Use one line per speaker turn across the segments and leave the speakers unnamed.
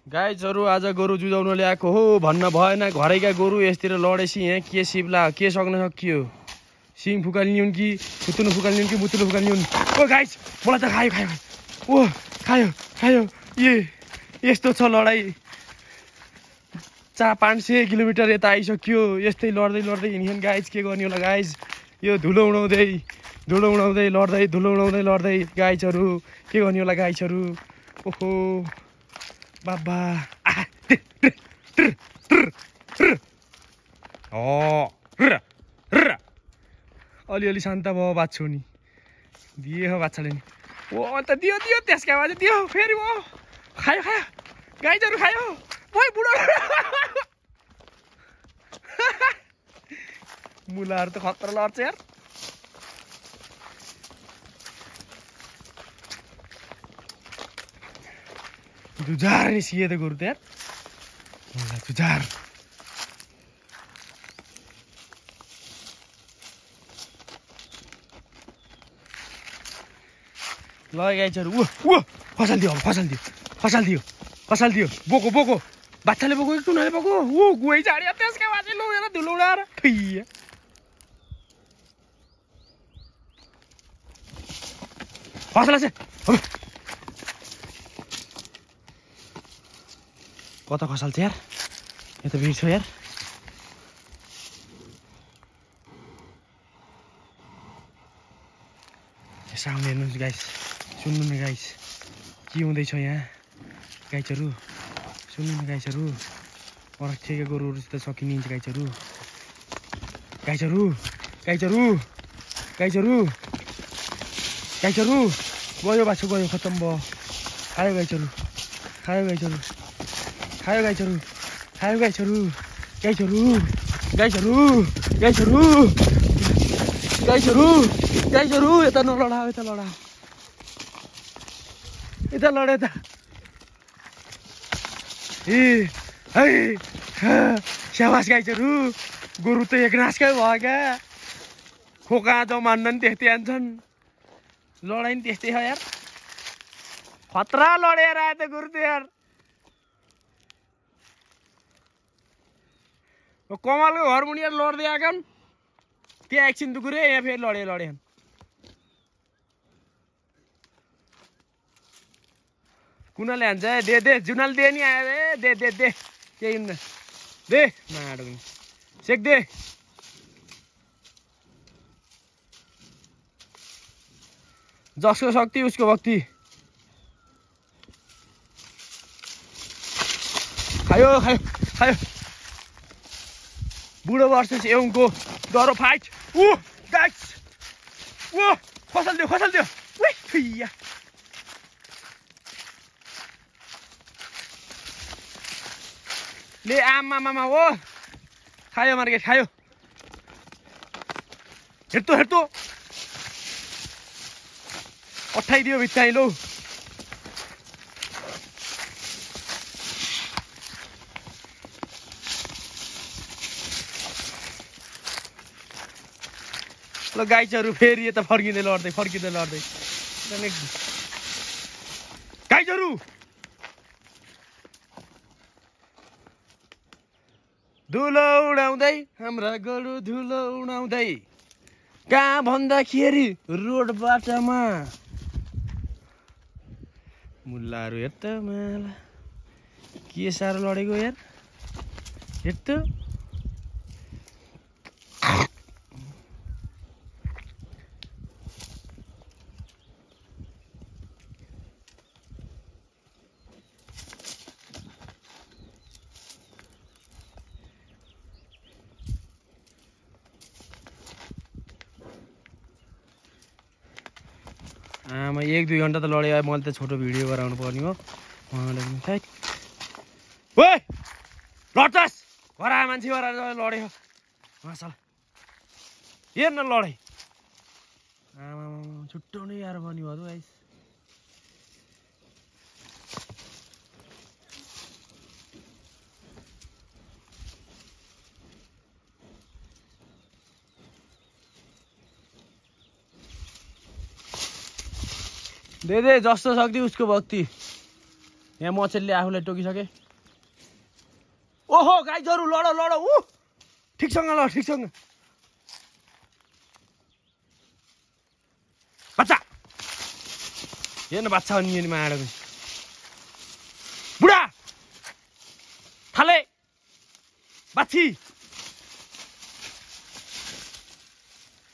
गाइजहरू आज गोरु जुझाउन ल्याएको हो भन्न भएन। घरैका गोरु यसतिर लडेसी यहाँ के सिप्ला के सक्न सकियो। सिङ फुकाल्ने कि फुत्नु फुकाल्ने कि मुतुलो फुकाल्ने। ओ गाइज मलाई त खायो खायो ओ खायो खायो। यस्तो छ लडाइँ। 500 किलोमिटर यता आइसक्यो। यस्तै लड्दै लड्दै हिँड्छन् गाइज। के गर्ने होला गाइज। यो धुलो उडाउँदै लड्दै गाइजहरू के गर्ने होला गाइजहरू। ओहो बाबा अलिअलि शान्त भयो बाछो नि दियो बाछाले नि। ओ अन्त दियो त्यसका बाजे दियो फेरि ओ खायो गाइजहरू खायो। ओइ बुढो मुलाहरू त खतरा लड्छ यार। जुझार निस्कियो त गोरु त यार। जुझार ल गाइजहरू। खसालिदियो बोको बाच्छाले बोको टुनाले बोको। गुवाई झाड्यो त्यसका बाजे लगेर धुलो उडाएर खैया। खसला चाहिँ कता खसाल्छ यार। यो त भिड छ यार। साउन्ड हेर्नुहोस् गाइस। सुन्नु न गाइस के हुँदैछ यहाँ गाइजहरू। सुन्नु न गाइजहरू। परखेका गोरुहरूसित सकिन्छ गाइजहरू। गयो बाछो गयो खत्तम भयो। खायो गाइजहरू। यता नलडाऊ यता लडे त। स्याबास गाइजहरू। गोरु त एक नासकै भयो क्या। खोका जो मान्दा नि त्यस्तै हान्छन्। लडाइ नि त्यस्तै छ यार। खतरा लडेर आयो त गोरु त यार। कमलको घर मुनि यार लड्दै आएको त्यहाँ एकछिन दुकुरे यहाँ फेरि लडे। कुनाले हान्छ दे जुनाल दे नि आयो दे केही हुन्न दे माडो सेक दे। जसको शक्ति उसको भक्ति। खायो बुढो वर्सेस एउटको डरो फाइट। गाइस खसालिदियो खैया। ले आमा हो खायो मार्केट खायो। हेर्तो अठाइदियो भित्ताइ लौ। ल गाइजहरू फेरि यता फर्किँदै लड्दै गाइजहरू। धुलो उडाउँदै हाम्रा गोरु धुलो उडाउँदै कहाँ भन्दाखेरि रोड बाटामा। मुल्लाहरू हेर त माला के साह्रो लडेको यार। हेर त आमा 1-2 घन्टा त लड्यो। मैले त छोटो भिडियो गराउनु पर्ने हो। ओइ लड्छस् घरा मान्छे लड्यो मसल हेर न लडाइ। आमा छुट्टाउनै गाह्रो पर्ने भयो गाइस। दे जस्तो सक्ति उसको भक्ति। यहाँ मछलीले आफूलाई टोकिसके ओहो गाईहरू लड लड ऊ ठिकसँग ल ठिकसँग बच्चा हेर्न बाच्छा नि माडा बुढा थाले बाछी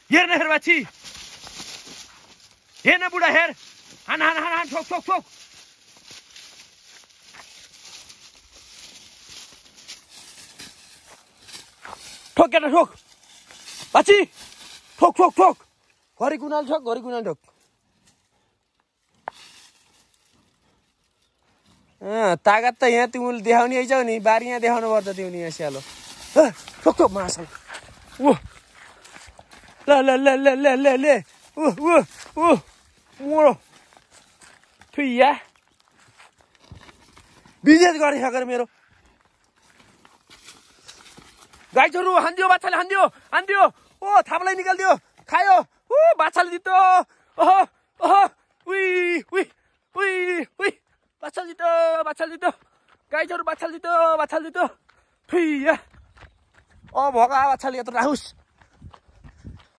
हेर्न हेर बाछी हेर्न बुढा हेर हान हान हान हान ठोक ठोक ठोक ठोक केटा ठोक बाछी ठोक ठोक ठोक घरि कुनाल ठोक घरि कुनाल ठोक तागत त यहाँ तिमीले देखाउने आइजाऊ नि बारी यहाँ देखाउनु पर्छ तिमीले यहाँ स्यालो ठोक ठोक मासल ऊ ल ल ल ल ल ल ल ऊ ऊ ऊ मोरो थुइया बिजेत गरिसकेर मेरो गाईहरू हान्दियो बाछाले हान्दियो हान्दियो ओ थाप्लाई निकालिदियो खायो ऊ बाछाले जित्यो ओहो ओहो उई उई उई उई बाछा जित्यो गाईहरू बाछा जित्यो थुइया भगा बाछाले यत्रो राखोस्